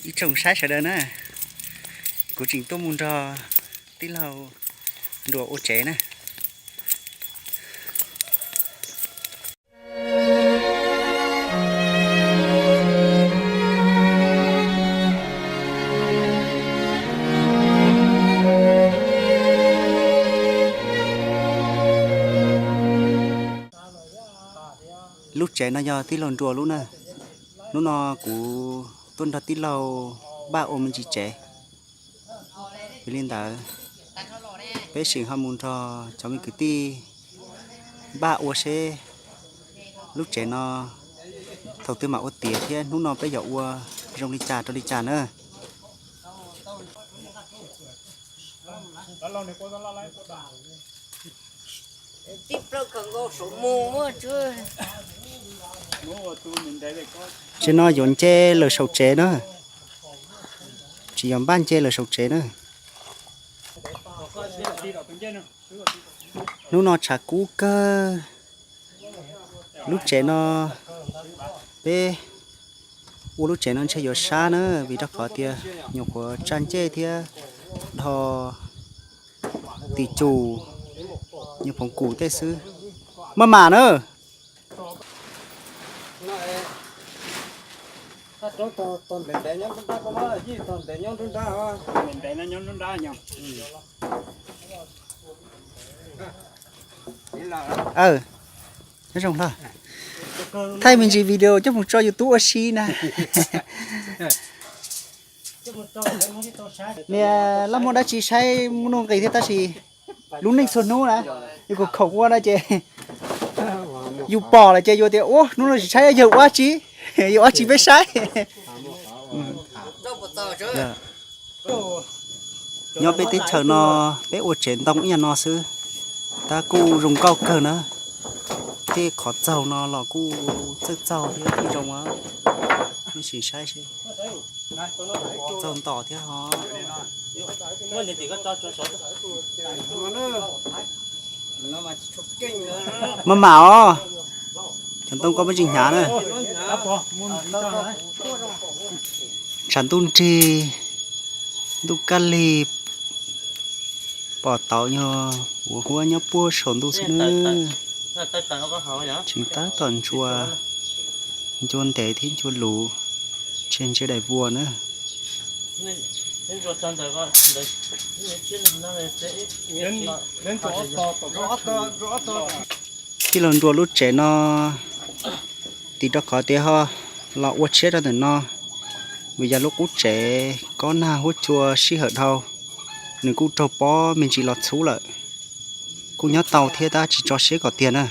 Ib tsoom saib sawv daws na, kuv tseem tuaj mus nrog tij laug Nruas ua tsev na. Lub tsev no yog tij laug Nruas lub na. Hnub no kuv tuaj nrog tij laug Npaj ua me ntsis tsev. Vim li ntawd, peb sim ho mus nrog cov me kwv tij Npaj ua seb lub tsev no thaum twg mam ua tiav thiab hnub no peb yuav ua zoo li cas rau li cas na. Tsev no yuav nce lawm saum tsev na. Tsis yog Npaj nce lawm saum tsev na. Hnub no tshav kub kawg. Lub tsev no, peb ua lub tsev no ntshe yuav sab na, vim rau qhov tias nyuam qhuav tsa ncej thiab dho tis cum, nyuag phoov kum tej xwb. Maj mam na. Nyob zoo hlo, thaij me ntsis video coj mus tso YouTube ua si na. Niag laj muaj dab tsi saib muaj nuj nqis thiab tab sis lub neej txhua hnub na, yus khoom khoom ua na ces yus pom lawm ces yus tias ua hnub no tsis saib yawg ua dab tsi, yawg ua dab tsi peb saib. Nyob peb teb chaws no, peb ua tsev ntoo ib yam no xwb, tab kuj zoo nkauj kawg na. Tej qhov txaug no los kuj txawj txaug thiab kuj zoo. Nej sim saib seb, txaug ntom thiab ho. Maj mam os, cov ntoo koj muab tsis hnyav na. Tshav ntuj nrig, ntuj kaj lig, pom tau nyuag huab huab nyob puag saum ntuj xwb na. Tseem tab tom ntsuas, ncua ntev thiab ncua luv, tseg ntshe daim vuas na. Tij laug Nruas lub tsev no, tim rau qhov tias ho los ua tshiab rau ntawm no, vim yog lub qub tsev kob nag huab cua sij hawm dhau, nws kuj raug pob me ntsis los txhub lawm, kuj nyob tau thiab tab tsis tso siab kom tiag na.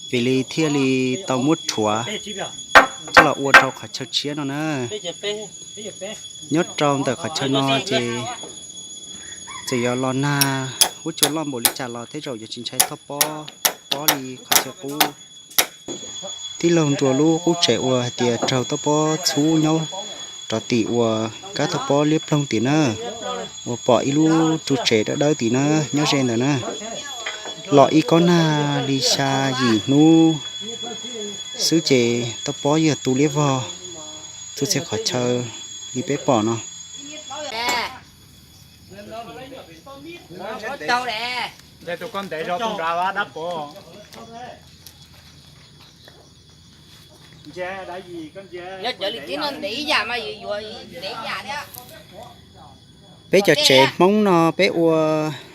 Vim li thiaj li tau muab rhuav coj los ua rau qhov chaw tshiab no na. Nyob rau ntawm qhov chaw no ces txawm yuav los nag huab cua loj npaum li cas los tej zaum yuav tsis ntshai toj pob, pob li qhov chaw qub. Tij laug Nruas lub qub tsev uas hais tias raug toj pob txhub nyob rov tim uas kab toj pob liab ploog tim na, uas pom ib lub ru tsev dawb dawb tim na, nyob ze ntawd na. Los ib kob nag li xya yim hnub xwb ces toj pob yog tu liab vog txhua txhia qhov chaw li peb pom no. Peb cov tsev Hmoob no peb ua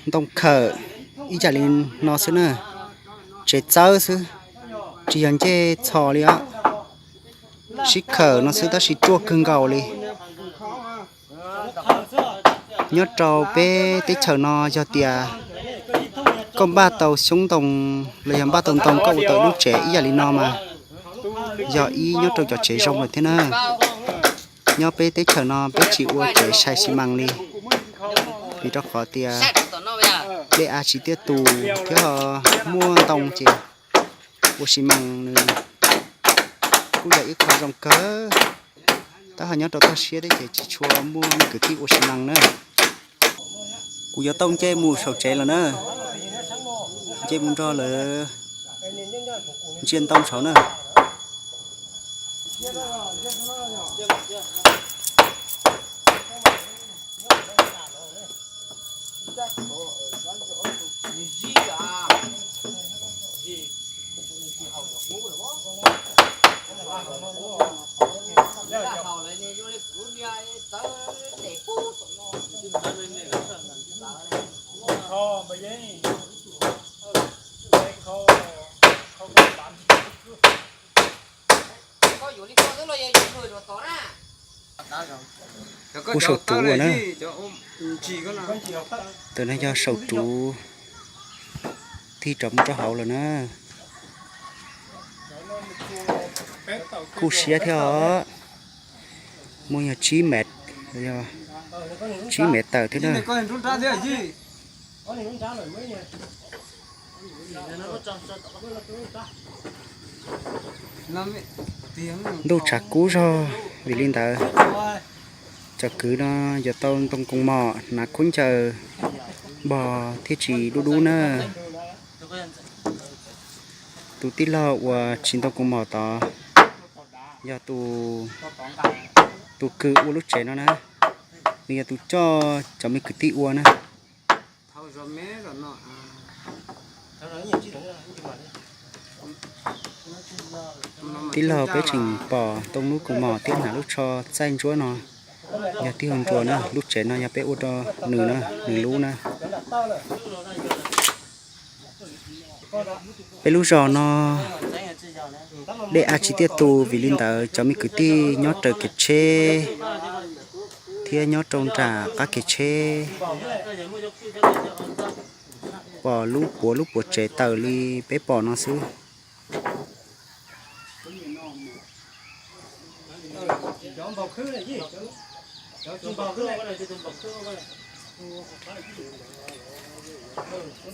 ntoo khawm ib yam li no xwb na, tsev txawb xwb, tsis yog ncej txhos li os, sib khawm no xwb tab sis ruaj kawg nkaus li. Nyob rau peb teb chaws no yog tias koj npaj tau xyoob ntoo los yog npaj tau ntoo koj ua tau ib lub tsev ib yam li no mas yog ib nyob rau cov tsev zoo lawm thiab na. Nyob peb teb chaws no peb tsis ua tsev sai xi mas li, vim rau qhov tias dej av tsis tiaj tus thiab ho muaj ntoo ces ua xi mas nws kuj yog ib qho zoo kawg. Tab ho nyob rau toj siab thiab ces tsis tshua muaj kwv tij ua xi mas na. Kuv yuav tau nce mus saum tsev lawm na, nce mus nrog lawv ntsia ntoo saud na. Ub, saum ruv ua na. Tus no yog saum ruv, tig rov mus rau hauv lawm na. Kuj siab thiab os. Muaj yog tsib mev, tsib mev tawm thiab na. Ntuj tshav kub zog, vim li ntawd cov kwv no yuav tau ntoo koos mom hnav khaub ncaws npog thiab tsis dub dub na. Tus tij laug uas tsis ntoo koos mom tod yog tus, tus kws ua lub tsev no na, nws yog tus coj cov me kwv tij ua na. Tij laug, peb tseem pom ntoo lub koos mom thiab hnav lub tsho txaij ntsuab no, yog tij laug Ntsuas na. Lub tsev no yog peb ua rau nws na, nws lub na. Peb lub zos no dej av tsis tiaj tus, vim li ntawd cov me kwv tij nyob raws kev tsheb thiab nyob rau nram qab kev tsheb pom lub puav lub puav tsev tawm li peb pom no xwb.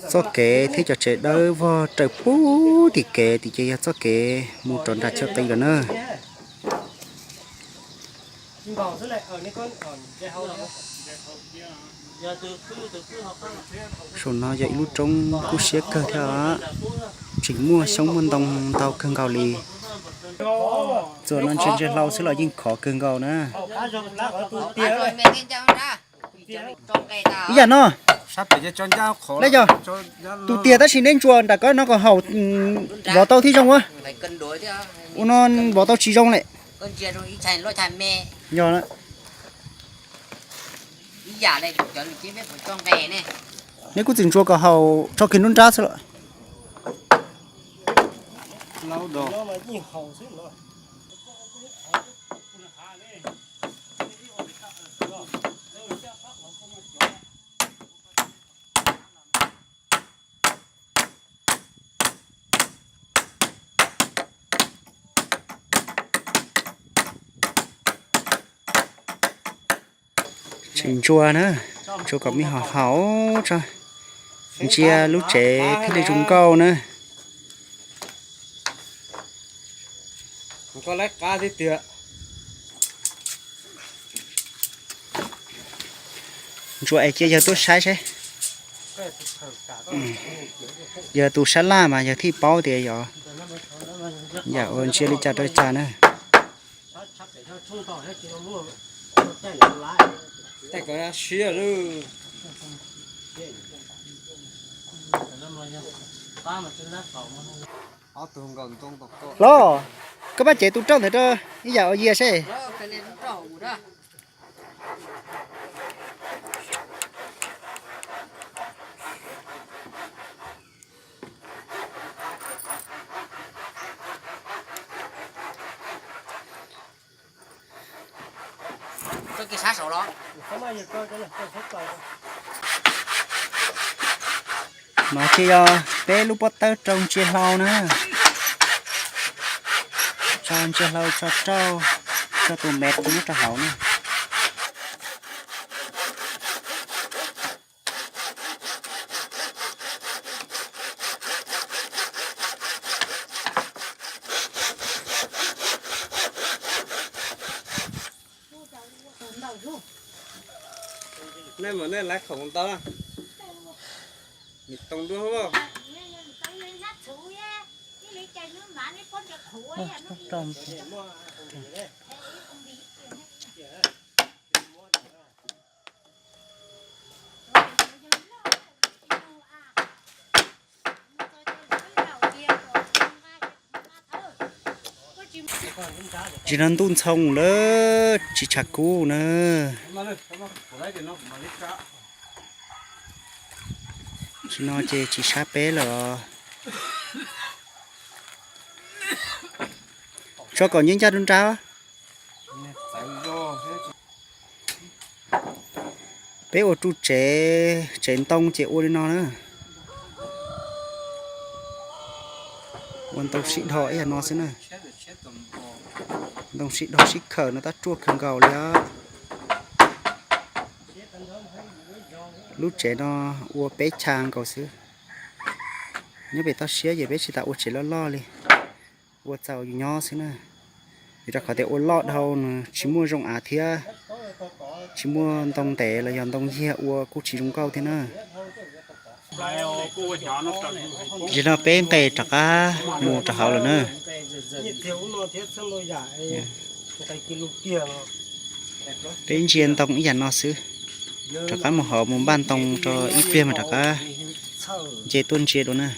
Txoj kev thiab cov tsev dawb vog raws puag tim kev tim ces yog txoj kev mus rau nram chaw qis lawm na. Saum no yog ib lub roob kub siab kawg thiab, tseem muaj xyoob muaj ntoo ntau kawg nkaus li. Txuas no ntsia ntsia hlau xwb los yeej khov kawg nkaus na. Ib yam no, yog tus tiag tab sis neb ntsuas nram koj no kom haum vov tau thiaj zoo ua. Ua no vov tau tsis zoo lawm. Yog, neb kuj txwm ntsuas kom haum tso kiag nruab nrab xwb los. Tseem ntsuas na, ntsuas kom me haum haum tso, ntsia lub tsev thiaj li zoo nkauj na. Ntsuas es cia yawg tuaj saib seb. Yog tus sab laj mas yog thiaj paub tias yog yam uas ntsia li cas rau li cas na. Los, koj pab cev tus roj ntawd rau ib yam uas yias seb. No ces yog peb lub pob tawb rau ntsia hlau na. Tso ntsia hlau, tso rau, tso tus mev rau nyob rau hauv na. Nej mas nej laiv khoom ntau, nws too duab. Ub, tau. Tsis no ntuj ntxhoo lawm tsis tshav kub na. Tsis no ces tsis sab peb lawm. Tso kom nyob ncaj nruab nrab. Peb ua ru tsev, tsev ntoo ces ua li no na. Ua ntoo sib dhos ib yam no xwb na. Ntoo sib dhos sib khawm no tab ruaj kawg nkaus li os. Lub tsev no ua peb chav nkaus xwb. Nyob pem toj siab ces peb tsis tas ua tsev loj loj li, ua txaus yus nyob xwb na. Vim rau qhov tias ua loj dhau nws tsis muaj zoo av thiab tsis muaj ntoo ntev los yog ntoo yiag ua kuj tsis zoo nkauj thiab na. Ntsis no peb nqes rov qab mus rau hauv lawm na. Peb ntsia ntoo ib yam no xwb. Rov qab mus hauv mus npaj ntoo rau ib pliag mas rov qab nce tuaj ntsia dua na.